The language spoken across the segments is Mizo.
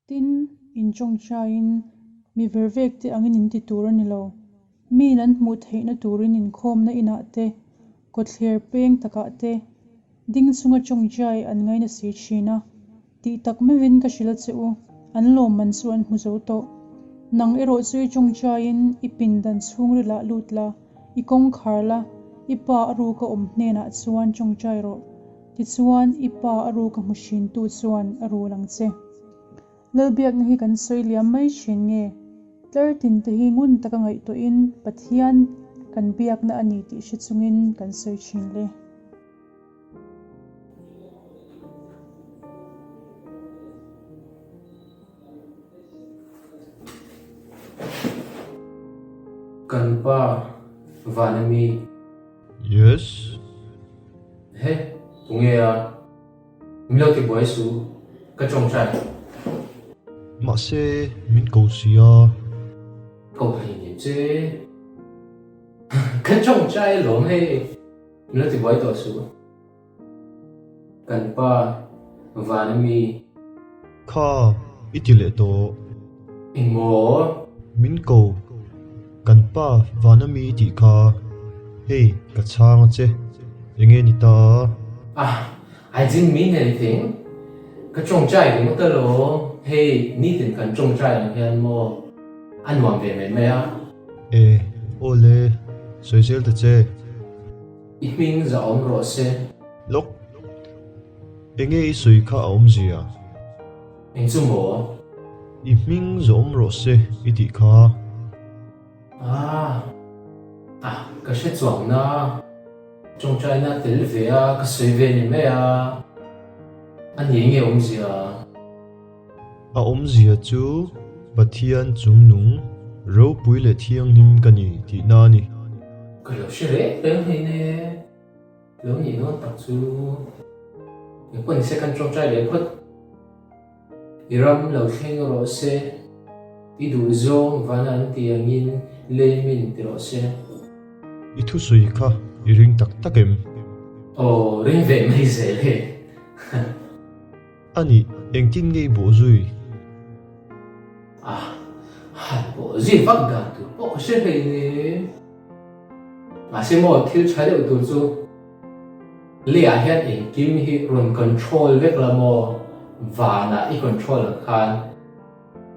Tin, in tawngtaiin mi vervek te angin in ti tur a ni lo. Miin an hmuh theihna turin inkhawmna inah te, kawtthler peng takah te, ding chunga tawngtai an ngaina si thin a. Tih tak meuhin ka hrilh a che u, an lawmman chu an hmu zo tawh. Nang erawh chu i tawngtaiin i pindan chhungrilah lut la, i kawngkhar la, i pa a ruka awm hnenah chuan tawngtai rawh. Tichuan, i pa a ruka hmu hrintu chuan a rul ang che. Lalbiakna hi kan sawi liam mai thin nge? Tlar tinte hi ngun taka ngaihtuahin Pathian kan biakna a ni tih hre chungin kan sawi thin le. Kan pa van ami. Yes. He, tunge a? Min lo ti buai su, ka tawngtai. Mahse, min ko si a. Ko hlei nem che. Ka tawngtai alawm hei. Min lo ti buai tawh su. Kan pa van ami. Kha, i ti leh tawh. Engmaw? Min ko. Kan pa van ami i tih kha. Hei, ka chhang a che. Enge ni ta a? Ah, I didn't mean anything. Ka tawngtai ringawt alawm. Hei, nitin kan tawngtai ang hian maw a nuam ve mai mai a. E, aw le, sawi zel ta che. I hming za awm rawh se. Lawk, enge i sawi kha a awmzia? Eng chu maw? I hming za awm rawh se i tih kha. Ah, ah, ka hre chuang na. Tawngtaina tel ve a, ka sawi ve ni mai a. A ni enge awmzia? A awmzia chu Pathian chungnung, ropui leh thianghlim ka ni tihna a ni. Ka lo hre reng reng hei ne, lo nih dawn tak chu engpawh ni se kan tawngtai leh phawt. I ram lo thleng rawh se, i duh zawng vana an ti angin lei min ti rawh se. I thusawi kha i ring tak tak em? Aw, ring ve mai zel hei. A nih, engtin nge i bawh zui? A, han bawh zui vak dan tur pawh ka hre hlei ni. Mahse maw thil tha deuh tur chu leiah hian engkim hi rawn control vek la maw, vanah i control ang khan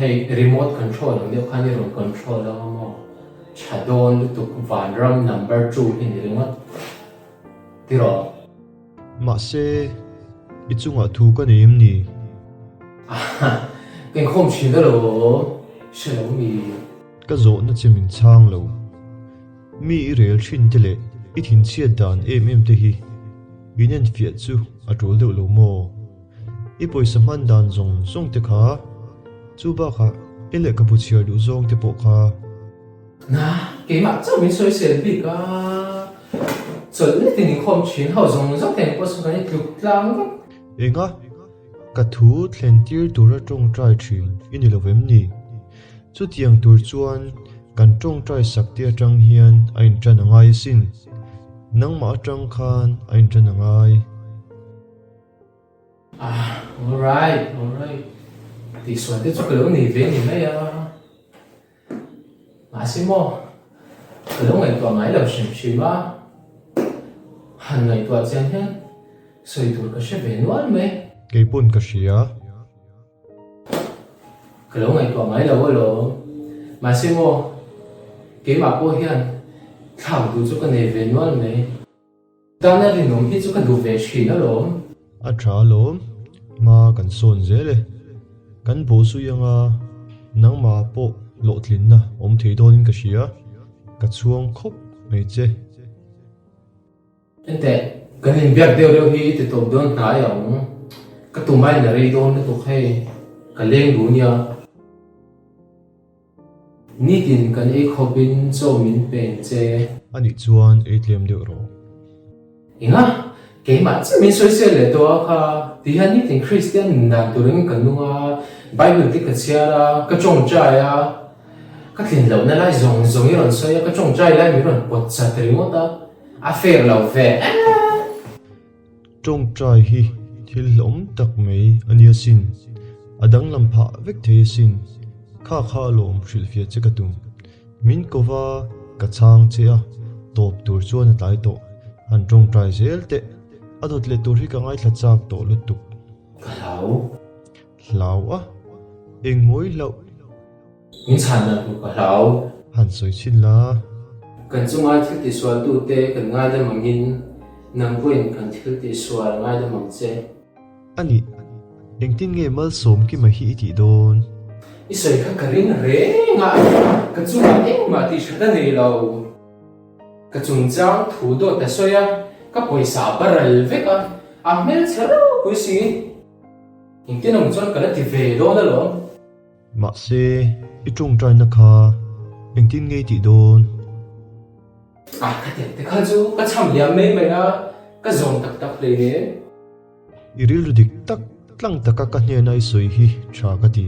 hei remote control ang deuh khan i rawn control ang a maw, tha dawn lutuk vanram number two hi ni ringawt tiraw? Mahse, i chungah thu ka nei em ni? Aha, ka inkhawm thin alo, hre lo mi. Ka zawhna che min chhang lo. Mi i rel thin te leh i thinchhiat dan em em te hi in enfiah chu a tul deuh lo maw? I pawisa hman dan zawng zawng te kha, chu bakah i lehkhabu chhiar duh zawng te pawh kha. Na, keimah chauh min sawisel bik a, chawlh letin inkhawm thin ho zawng zawng te pawh sawn kan i tluk tlang vek. Enga, ka thu thlen tir tura tawngtai thin i ni lo vem ni? Chutiang tur chuan kan tawngtai sak te atang hian a intan a ngai asin, nangmah atang khan a intan a ngai. Ah, alright, alright. Tihsual te chu ka lo nei ve ni mai a. Mahse maw, ka lo ngaihtuah ngai lo hrim hrim a. Han ngaihtuah chian hian sawi tur ka hre ve nual mai. Kei pawn ka hria. Ka lo ngaihtuah ngai lo alawm. Mahse maw, keimah pawh hian thlak duh chu ka nei ve nual mai. Tana rinawm hi chu ka duh ve thin alawm. A tha alawm, hma kan sawn zel e. Kan bawhzui anga nangmah pawh hlawhtlinna awm thei dawnin ka hria, ka chhuang khawp mai che. Enteh, kan inbiak deuh deuh hi i ti tawp dawn hnai ang, ka tum aiin a rei dawn lutuk hei, ka leng duh nia. Nitin kan ei khawpin chaw min peng che. A nih chuan ei tlem deuh rawh. Enga? Keimah chiah min sawisel leh tawh a kha. Ti hian nitin Kristian nun dan turin ka nung a, Bible te ka chhiar a, ka tawngtai a, ka tlin lohna lai zawng zawng i rawn sawi a, ka tawngtai lai min rawn pawt chat ringawt a, a fair lo ve eeh. Tawngtai hi thil hlauhawm tak mai a nia sin. A danglam phah vek thei asin. Kha kha alawm hrilhfiah che ka tum. Min ko va, ka chhang che a, tawp tur chuan a tlai tawh. Han tawngtai zel teh. A dawt leh tur hi ka ngaithla chak tawh lutuk. Ka hlau. Hlau a? Engmawi hlauh? Min chhan dan tur ka hlau. Han sawi chhin la. Kan chunga thil tihsualtute kan ngaidam angin nang pawhin kan thil tihsual ngaidam ang che. A nih, engtin nge Malsawmkima hi i tih dawn? I sawi kha ka ring reng a, ka chungah engmah tih that a nei lo. Ka chungchang thu dawt a sawi a, ka pawisa a baral vek a, a hmelchhe ropui si. Engtin awm chuan ka la ti ve dawn alawm. Mahse, i tawngtaina kha engtin nge i tih dawn? A, ka tih te kha chu ka cham liam mai mai a, ka zawm tak tak hleinem. I rilru dik tak tlang taka ka hnena i sawi hi tha ka ti.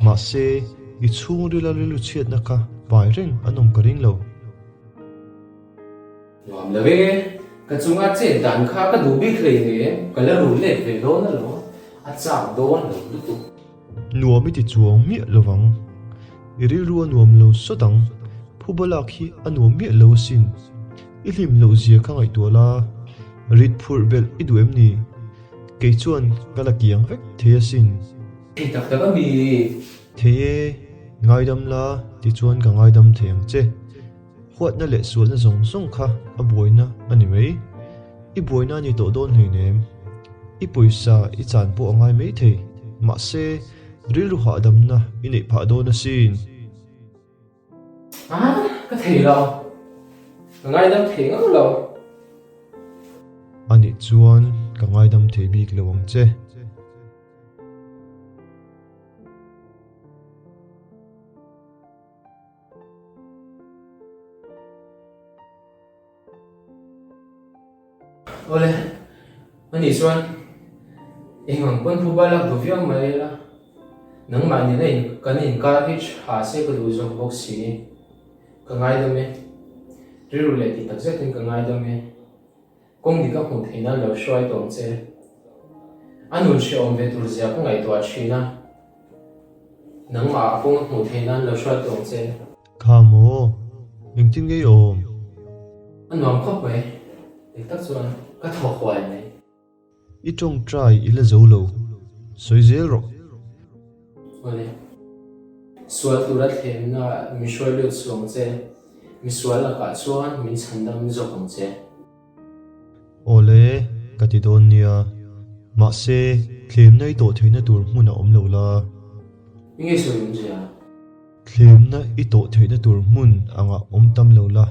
Mahse, i chhungrila rilru chhiatna kha pai reng an awm ka ring lo. Nuam lo e, ka chunga chet dan kha ka duh bik hleinem, ka la rul let ve dawn alawm, a chak dawn lo lutuk. Nuam i ti chuang miah lo vang. I rilru a nuam lo sawt ang. Phuba lak hi a nuam miah lo asin. I hlim loh zia kha ngaihtuah la. Rit phurh belh i duh em ni? Kei chuan ka la kiang vek thei asin. Thei tak tak a mi? Thei e, ngaidam la tichuan ka ngaidam thei ang che. Huatna leh sualna zawng zawng kha a buaina a ni mai. I buaina a ni tawh dawn hleinem. I pawisa i chan pawh a ngai mai thei. Mahse, rilru hahdamna i neih phah dawn asin. Ah, ka thei lo. Ka ngaidam thei ngang lo. Anih chuan ka ngaidam thei bik lo ang che. Awle, ani chuan eng ang pawn phuba lak duh viau mai ila, nangmah nena in kan inkar hi tha se ka duh zawk bawk si, ka ngaidam e, rilru leh tih tak zetin ka ngaidam e. Kawng dik a hmuh theih nan lo hruai tawng che. A nun hrehawm ve tur zia ka ngaihtuah thin a, nangmah ah kawng a hmuh theih nan lo hruai tawng che. Kha maw? Engtin nge i awm? A nuam khawp mai, dik tak chuan ka thaw huai mai. I tawngtai i la zo lo, sawi zel rawh. Awle. Sual tura thlemna ah min hruai lut suang che, misual lakah chuan min chhandam zawk ang che. Awle, ka ti dawn nia. Mahse, thlemna i tawh theihna tur hmun a awm lo la. Enge sawi awmzia? Thlemna i tawh theihna tur hmun angah awm tam lo la,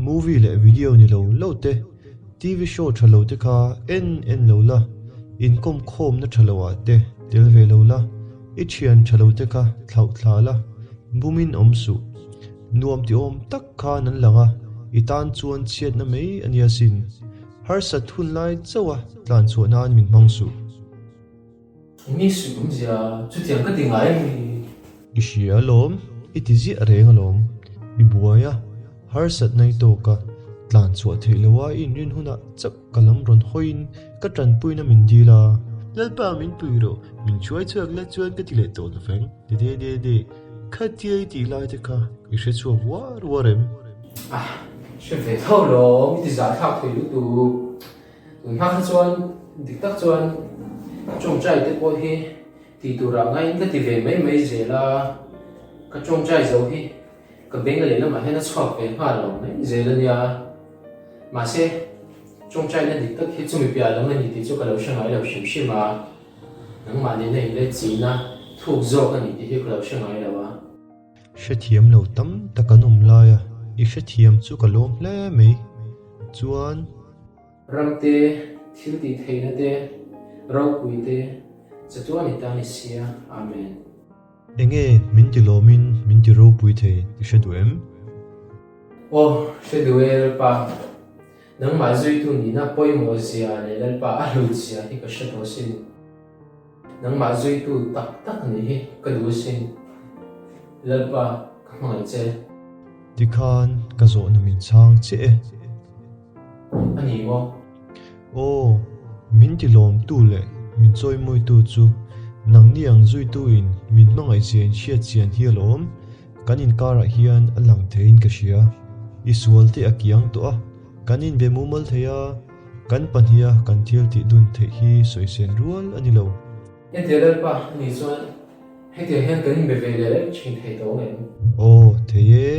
movie leh video ni lo lo te, TV show tha lo te kha en en lo la, inkawm khawmna tha lo ah te tel ve lo la, i thian tha lo te kha thlauh thla la, bumin awm suh. Nuam ti awm tak khan an lang a, i tan chuan chhiatna mai a nia sin. Harsat hun lai chauh a tlan chhuah nan min hmang suh. Enge suih awmzia chutiang ka ti ngai a mi? I hria alawm, i ti ziah reng alawm. I buai a, harsatna i tawk a, tlan chhuah theih lo a i inrin hunah chauh ka lam rawn hawiin ka tanpuina min dil a. Lalpa min pui rawh, min hruai chhuak la chuan ka ti leh tawh lo veng. Ti de de de, khatia i tih lai te kha i hre chhuak uar uar em? Ah, hre ve tho lawm, i ti zahthlak thei lutuk. Tun hma kha chuan dik tak chuan tawngtai te pawh hi tih turah ngaiin ka ti ve mai mai zel a, ka tawngtai zo hi ka beng lehlamah hian a chhuak ve nghal lo mai zel a nia. Mahse, tawngtaina dik tak hi chumi piah lam a ni tih chu ka lo hre ngai lo hrim hrim a, nangmah nena inlaichina thuk zawk a ni tih hi ka lo hre ngai lo a. Hrethiam lo tam tak an awm lai a, i hrethiam chu ka lawm hle mai. Chuan. Ram te, thil tih theihna te, ropui te, chatuan i ta ni sia. Amen. Enge min ti lawmin min ti ropui thei i hre duh em? Aw, hre duh e Lalpa. Nangmah zuitu nihna pawimawh zia leh Lalpa a hlut zia hi ka hre tawh sin. Nangmah zuitu tak tak nih hi ka duh asin. Lalpa, ka hmangaih che. Tikhan ka zawhna min chhang chiah e. A ni maw? Aw, min ti lawmtu leh min chawimawitu chu Nangni ang zuituin min hmangaihzia in hriat chian hi alawm, kan inkarah hian a lang theiin ka hria. I sual te a kiang tawh a, kan inbe mumal thei a, kan pahniha kan thil tih dun theih hi sawisen rual a ni lo. Entir Lalpa a nih chuan hetiang hian kan inbe ve leh reng thin thei tawh ang em? Aw, thei e,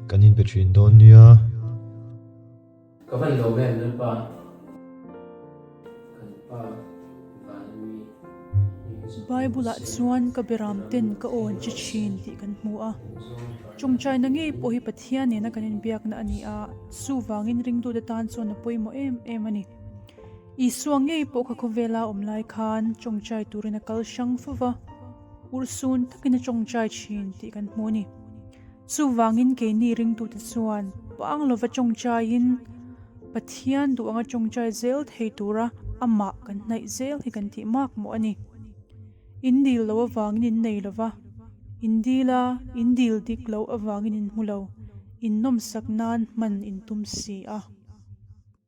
kan inbe thin dawn nia. Ka van lo em Lalpa? Kan pa van mi hi chu Bible ah chuan ka beram ten ka awn che thin tih kan hmu a. Tawngtaina ngei pawh hi Pathian nena kan inbiakna a ni a, chuvangin ringtute tan chuan a pawimawh em em a ni. Isua ngei pawh kha khawvela awm lai khan tawngtai turin a kal hrang fo va, urhsun takin a tawngtai thin tih kan hmu a ni. Chuvangin keini ringtute chuan pang lova tawngtaiin Pathian duh anga tawngtai zel thei tura amah kan hnaih zel hi kan tih mak mawh a ni. In dil loh avangin in nei lova, in dil a, in dil dik loh avangin in hmu lo, in nawmsak nan hman in tum si a.